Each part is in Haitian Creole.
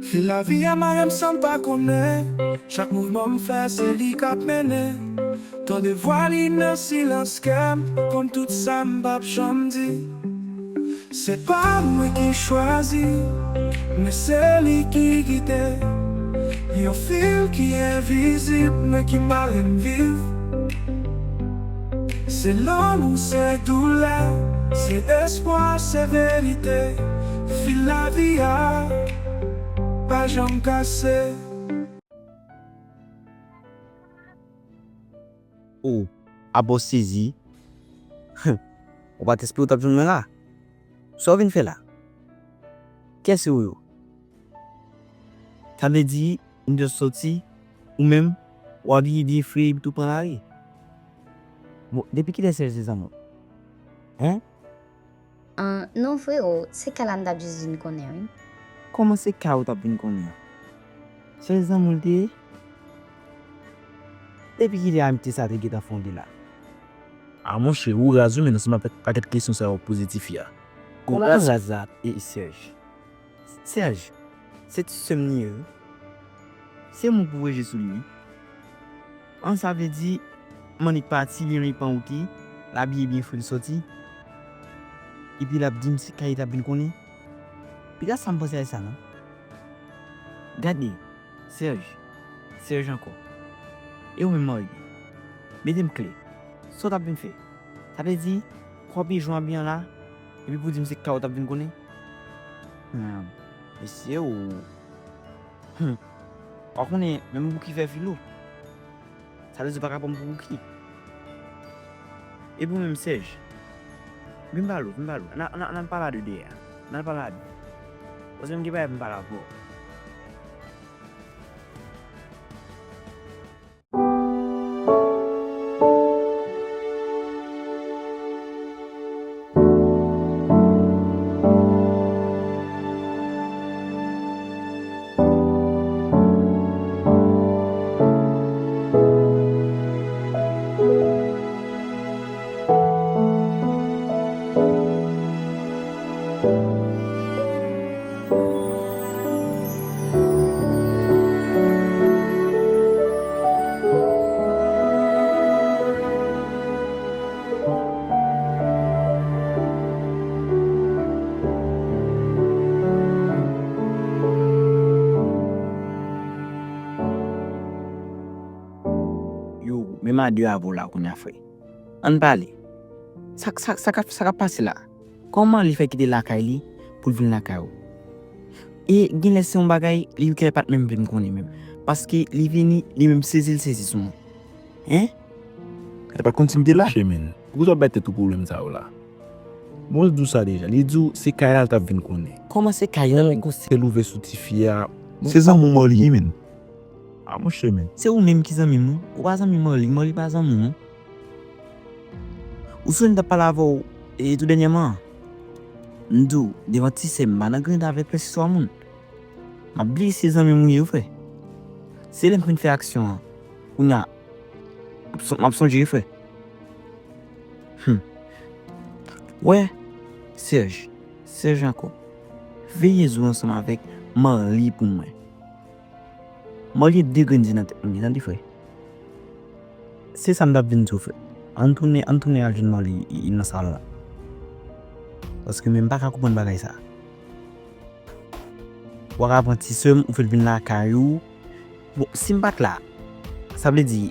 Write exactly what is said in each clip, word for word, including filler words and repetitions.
Fil lavi a mare m san m pa konnen. Chak mouvman m fè, se li k ap mennen. Tande vwa li nan silans kè m, konn tout sa m p ap janm di. Se pa mwen ki chwazi, men se li ki gide. Yon fil ki envizib, men ki mare m viv. Se lanmou, se doulè, se espwa, se verite. Fil lavi a pa janm kase. O, apa w sezi? Ou pa t espere w t ap jwenn mwen la? Sa w vin fè la? Kiyès se ou yo? Sa vle di, m just soti, ou menm, w abiye byen fre epi tou pran lari. Bon, depi kilè Serge se zanmi w? Hen? An, non, frewo, se kay la m t ap jis vin konnen, wi. Kòman se kay ou t ap vin konnen an? Sèl zanmi w l te ye? Depi kilè amite sa te gentan fonde la? A monchè, ou raz wi, men nan sèlman pakèt kesyon sa yo poze tifi a. Kòman raz la, e Serge? Serge, se ti sè m li ye wi. Se mwen pou reje sou li wi. An sa vle di, mannik pati, li renmen panwoute, l abiye byen fre l soti. Epi l ap di m se kay li t ap vin konnen. Piga sa m panse a sa non. Gade, Serge, Serge ankò. E ou menm Marly? Mete m klè. Sa w t ap vin fè? Sa vle di, kòb e jwen abiye an la, epi pou di m se kay ou t ap vin konnen? Mesye o. Hum. Ou konnen, menm bouki fè filo. Sa vle di ou pa ka pran m pou bouki. Epi ou menm Serge. Vin pale w, vin pale w. Ann al pale a de dèyè a. Ann al pale a de. Paske m gen bagay pou m pale avè w. Yo, menm a de avè w la kounye a frè. Ann pale. Sa, sa, sa, k ap, sa k ap pase la? Kòman li fè kite lakay li pou l vin lakay ou? E genlè se yon bagay li genlè pa t menm vle m konnen menm. Paske li vini, li menm sezi l sezi sou mwen. Hen? Li pa t konn si m te la. Chemen. Poukisa w bay tèt ou pwoblèm sa yo la? Bon, di w sa deja. Li di w se kay la l t ap vin konnen. Kòman se kay la l konse? L ouvè sou tifi a. Se zanmi w Marly ye menm. A monchè men. Se ou menm ki zanmi m wi. Ou pa zanmi Marly, Marly pa zanmi w non. Ou sonje m t ap pale avè w e tou dènyèman an? M di w, devan ti sè m, m pa nan grenn avèk lèsiswa moun. M ap bliye se zanmi m ou ye wi frè. Se lè m fin fè aksyon an, kounye a, m ap sonje wi frè. Hum. Wè, Serge, Serge ankò. Veye zo w ansanm avèk Marly pou mwen. Marly de grenn zen nan tèt mwen, tande frè. Se sa m t ap vin di w frè. Ann tounen, ann tounen al jwenn Marly nan salon an. Paske men m pa ka konprann bagay sa. Ou pa ka pran ti sè m, ou fè l vin lakay ou. Bon, si m pa t la, sa vle di,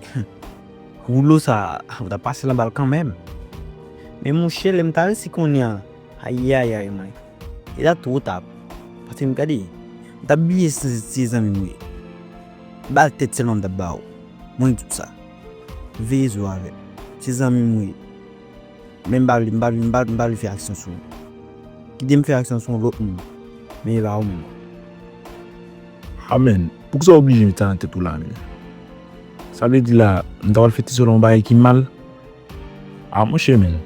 woulo sa, ou t ap pase l anba l kanmenm. Men monchè, lè m ta resi konnen an, ayayay mwen. E ta two ta. Paske m gade, m t ap bliye se, se zanmi m wi. Bal tèt sèlman m t ap ba w. Mwen di w sa. Veye zo w avè m. Se zanmi m wi. Men m pa vle, m pa vle, m pa, m pa vle fè aksyon sou ou. Kite m fè aksyon sou yon lòt moun. Men e pa ou menm. A men, poukisa w oblije met sa nan tèt ou la menm? Sa vle di la, m ta pral fè ti sè w yon bagay ki mal? A monchè men.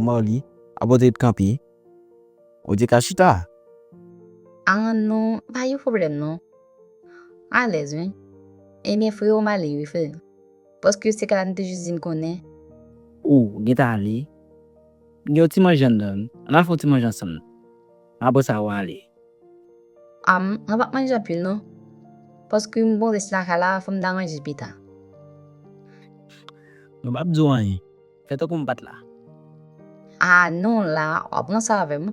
Marly, ap pote kanpe. Ou te ka chita. Ah non, pa gen pwoblèm non. Alèz, wi. Ebyen, freo, m ale, wi, frè. Paske se ka la m te jis di n konnen. Ou gentan ale. Gen yon ti manje anndan, wi. Ann al fè yon ti manje ansanm. Apre sa, w ale. Am, mwen p ap manje anpil, non. Paske m gon rès lakay la, fò m ta manje pita. Mwen p ap di w anyen. Fè tankou m pa t la. Ah non, la, w ap ranse avè m.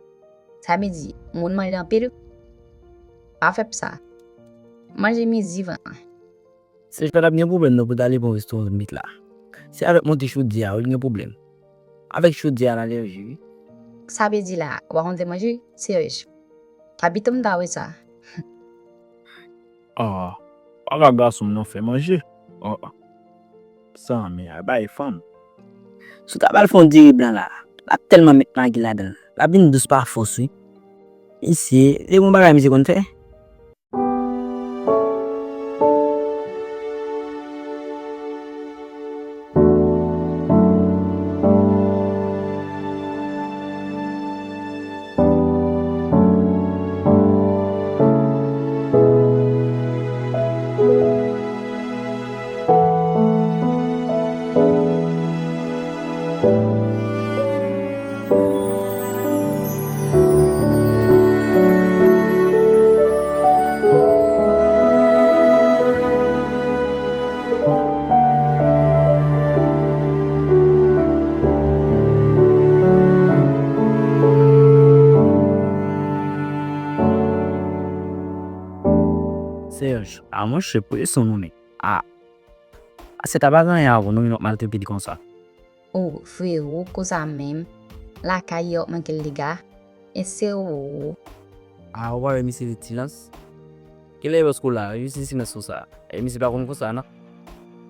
Sa vle di, moun manje anpil? Pa fè p sa. Manje midi vre. Se jodi a n ap gen pwoblèm nan pou n t ale bon restoran met la. Se avèk monte chodyè a, wi, l gen pwoblèm. Avèk chodyè a, l alèji, wi. Sa vle di la, w pa konn fè manje? Serye. Kapitan m ta wè sa. Ah, pa ka gason m nan fè manje. Ah, ah. Sa men a bay fanm. Si w ta ba l fè yon diri blan la, l ap tèlman met magi ladan l. L ap vin dous pa fòs, wi. Mesye, se bon bagay misye konn fè. Serge, a mwen se presyon nou men. A. Asèt a pa gen anyen avè w non, w ap maltrete l konsa. O, frero, konsa menm. Lakay yo ap manke l dega. E se ou. A, ou pa wè misye se silans? Kilè e paske w la, misye silans konsa? E misye pa konn konsa, non?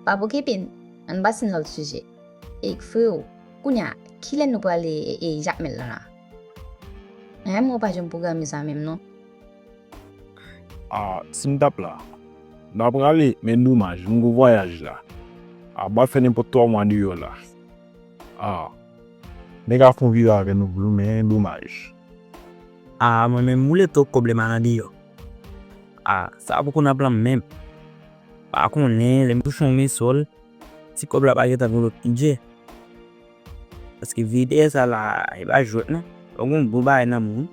Pa okipe n, ann pase nan lòt sijè. E, frero, kounye a, kilè nou prale e, e Jakmèl lan la? An, mwen pa janm pwograme sa menm, non. A, si m t ap la, n ta prale, men domaj, nou gon vwayaj la. A, m pral fè nenpòt twa mwa deyò la. A, nèg a fè yon vire avè nou vre, men domaj. A, mwen menm, m woule twòp kòb lè m al andeyò. A, sa poko nan plan m menm. Pa konnen, lè m touche yon men sòl, ti kòb la pa gentan gen lòt bidjè. Paske vi dèyè sa la, e pa jwèt non. Fò w gen yon bon bagay nan men w.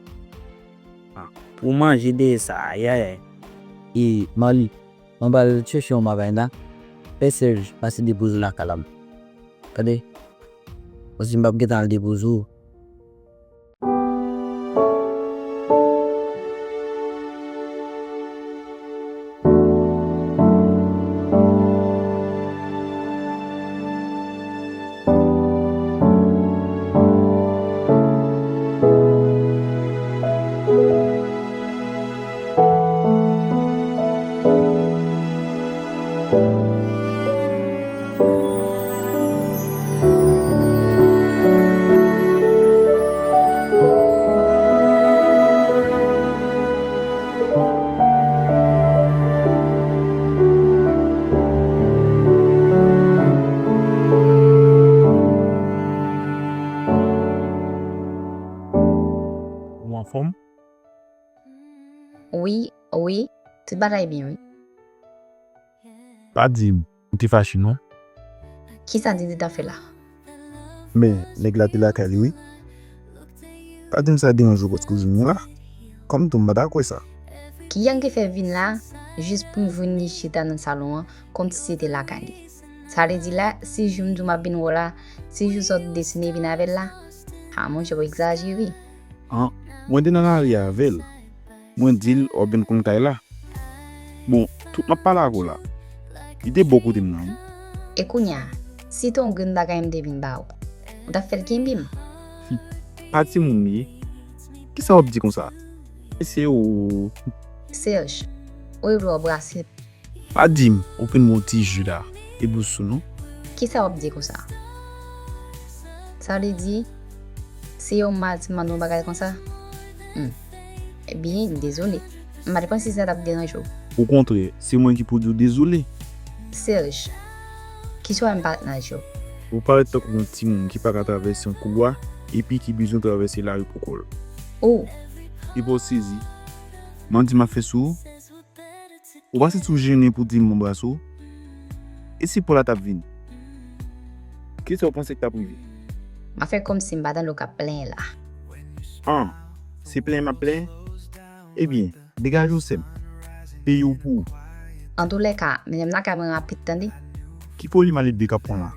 Ah, pou w manje dèyè sa, ayayay. E, Marly, mwen pral chèche yon bagay la. Fè Serge pase depoze w lakay la. Tande? Paske m p ap gentan al depoze w. Ou anfòm? Wi, wi, tout bagay byen, wi. Pa di m ou te fache non. Kisa Didi t ap fè la? Men, nèg la te lakay li, wi. Pa di m sa deranje w paske w jwenn mwen la. Kòm tou, m pa ta kwè sa. Kijan ki fè vin la, jis pou m vin li chita nan salon an, kòmsi se te lakay li? Sa vle di la, si jou m di w m ap vin wè w la, si jou sa w te deside vin avè l la? A, monchè, w egzajere. An, mwen te nan lari avè l. Mwen di l, w ap vin konn kay la. Bon, tout m ap pale avè w la, li te bò kote m nan, wi. E kounye a, si te yon grenn bagay m te vin ba w, ou t ap fè l kenbe m? Hum, pa timoun li ye. Kisa w ap di konsa? Mesye o. Serge, ou revle w ap brase m. Pa di m ou fin bwè yon ti ji la epi w sou non. Kisa w ap di konsa? Sa vle di, se yon mal si m mande yon bagay konsa? Hmm. Ebyen, dezole. M pa t panse sa t ap deranje w. Okontrè, se mwen ki pou di w dezole. Serge, kisa w wè m parèt nan je w? Ou parèt tankou yon timoun ki pa ka travèse yon koulwa epi ki bezwen travèse lari pou kò l. Oh! Epa w sezi. Mwen di m ap fè sou ou. Ou pa santi w jennen pou di m m anbrase w? E si Paul la t ap vini? Kisa w panse k t ap rive? M ap fè kòmsi m pa tande w k ap plenyen la. An, se plenyen m ap plenyen? Ebyen, degaje w sè m. Peye w pou ou. Antoulèka, mennen m lakay mwen rapid tande. Ki poli malelve k ap pran la?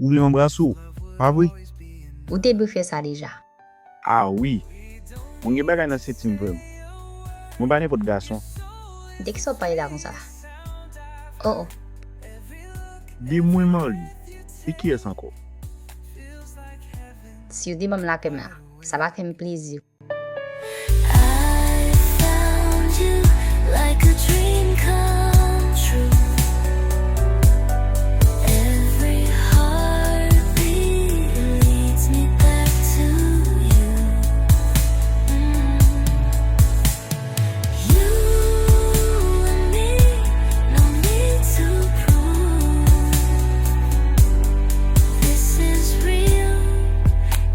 Ou vle m anbrase w, pa vre? Ou te dwe fè sa deja. A wi. Mwen gen bagay nan senti m vrèman. Mwen pa nenpòt gason. De kisa w ap pale la konsa? Oh, oh. De mwen, Marlie. E kiyès ankò? Si w te ban m lakè m la, sa va fè m plezi. I found you like a dream come true. Every heartbeat leads me back to you. Mm. You and me, no need to prove. This is real.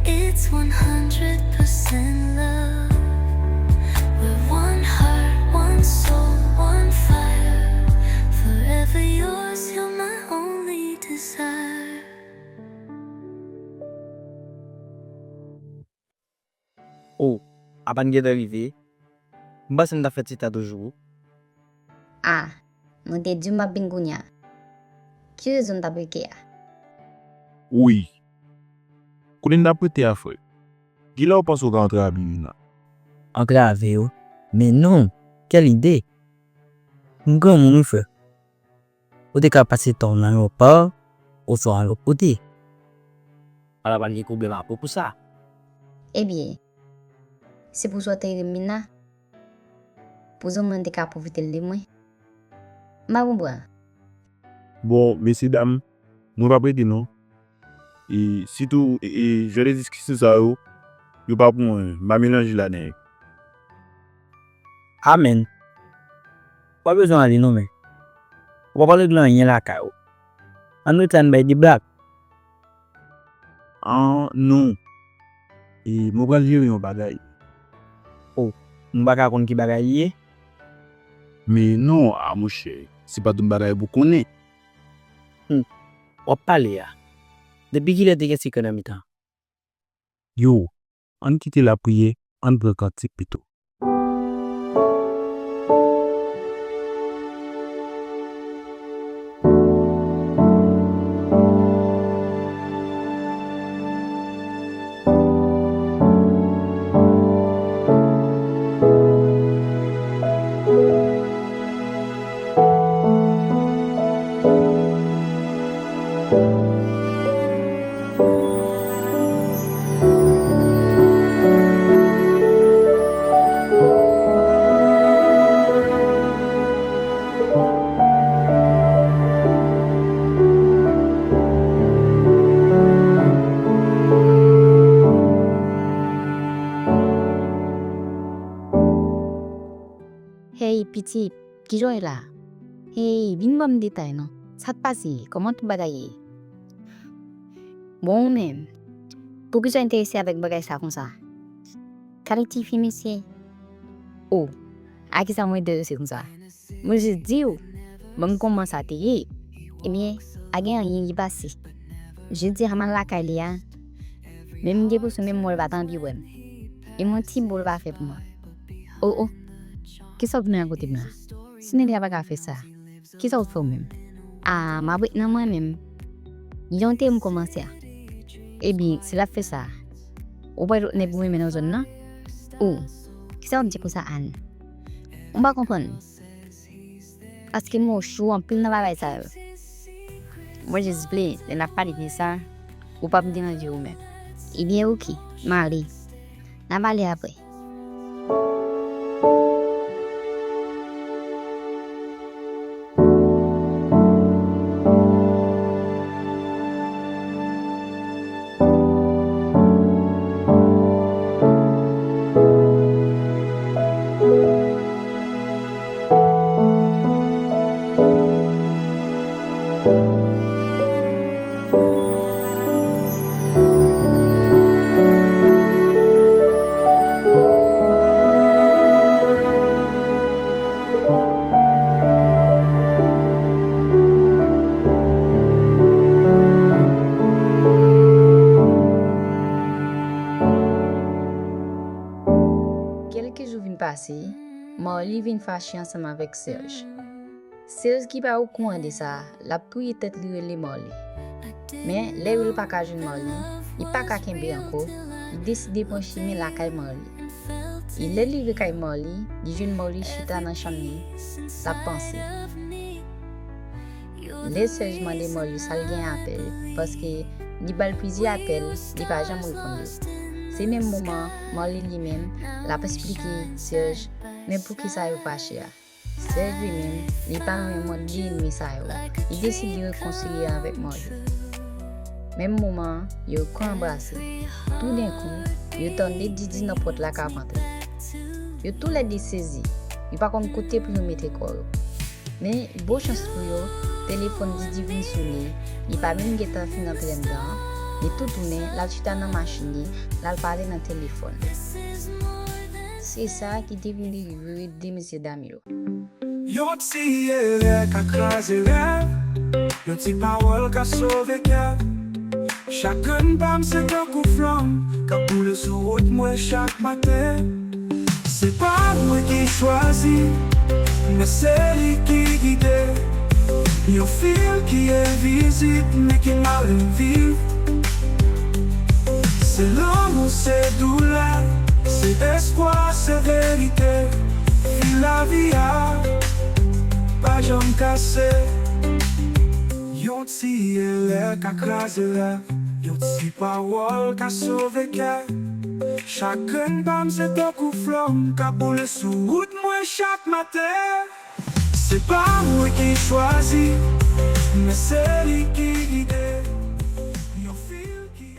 It's one hundred percent love. We're one heart, one soul, one fire. Forever yours, you're my only desire. Oh, a pa n gentan rive? M panse n t ap fè ti tan toujou. Ah, mwen te di w m ap vin kounye a. Ki rezon n t ap rete a? Wi. Kote n t ap rete a, frè? Kilè w panse w ka antrave Lina? Antrave yo? Men non! Kèl ide! M granmoun wi, frè. Ou te ka pase tan w nan yon pak, oswa yon lòt kote. Ala pa n gen pwoblèm apre pou sa. Ebyen, se pou sa w te rele m Mina? Pou zanmi w te ka pwofite l de mwen? M pa konprann. Bon, mesyedam, mwen p ap rete non. E sitou, e, e, jan de diskisyon sa yo, yo pa pou mwen, m pa melanje ladan yo. Amèn. Ou pa bezwen ale non, men. Ou pa pral regle anyen lakay ou. Ann rete ann bay de blag. Ah, non. E mwen pral jere yon bagay. Oh, m pa ka konn ki bagay li ye? Men non, a monchè, se pa tout bagay pou konnen. Hmm, w ap pale a. Depi kilè te gen sekrè nan mitan? Yo, ann kite lapriyè, ann pran kantik pito. Hey, pitit, kijan w ye la? Hey, vin ban m detay non. Sa k pase? Kòman tout bagay ye? Bon, ou menm, poukisa w enterese avèk bagay sa konsa? Kalite fi misye? Oh, a kisa mwen enterese konsa? Mwen jis di w, ban m kòman sa te ye. Ebyen, pa gen anyen ki pase. Jodi a m al lakay li a, men m gen enpresyon menm mwen l pa t anvi wè m. E m yon ti bo l pa fè pou mwen. Oh, oh, kisa w vin akonte m la? Si nèg la pa ka fè sa, kisa w fè w menm? Ah, m ap ret nan mwen menm. Yon te m kòmanse a. Ebyen, si l ap fè sa, ou pa wè lòt nèg ou renmen nan zòn nan? Ou, kisa w ap di konsa, Ann? M pa konprann. Paske m wè w cho anpil nan bagay sa yo. Mwen jis vle, lè n ap pale de sa, ou p ap deranje ou menm. Ebyen, oke, m ale. N a pale apre. pase, Marly vin fache ansanm avèk Serge. Serge ki pa okouran de sa, l ap touye tèt li rele Marly. Men, lè Will pa ka jwenn Marly, li pa ka kenbe ankò, li deside pran chimen lakay Marly. E lè li rive kay Marly, li jwenn Marly chita nan chanm li, l ap panse. Lè Serge mande Marly sa l gen avè l, paske li ba l plizyè apèl, li pa janm reponn yo. Se menm moman an, Marly li menm, l ap esplike Serge, men poukisa yo fache a. Serge li menm, li pa renmen mòd de enmi sa yo. Li deside rekonsilye avèk Marly. Menm moman an, yo kou anbrase. Toudenkou, yo tande Didi nan pòt la k ap antre. Yo toulède sezi. Yo pa konn kote pou yo mete kò yo. Men, bon chans pou yo, telefòn Didi vin sone. Li pa menm gentan fin antre anndan an. Li tou tounen, l al chita nan machin li, l al pale nan telefòn. Se sa ki te vin derive de mesyedam yo. Yon ti erè ka kraze rèv, yon ti pawòl ka sove kè. Chak grenn pa m se tankou flanm k ap boule sou wout mwen chak maten. Se pa mwen ki chwazi, men se li ki gide. Yon fil ki envizib, men ki mare viv. Se lanmou, se doulè, se espwa, se verite. Fil lavi a pa janm kase. Yon ti erè ka kraze rèv, yon ti pawòl ka sove kè. Chak grenn pa m se tankou flanm k ap boule sou wout mwen chak maten. Se pa mwen ki chwazi, men se li ki gide. Yon fil ki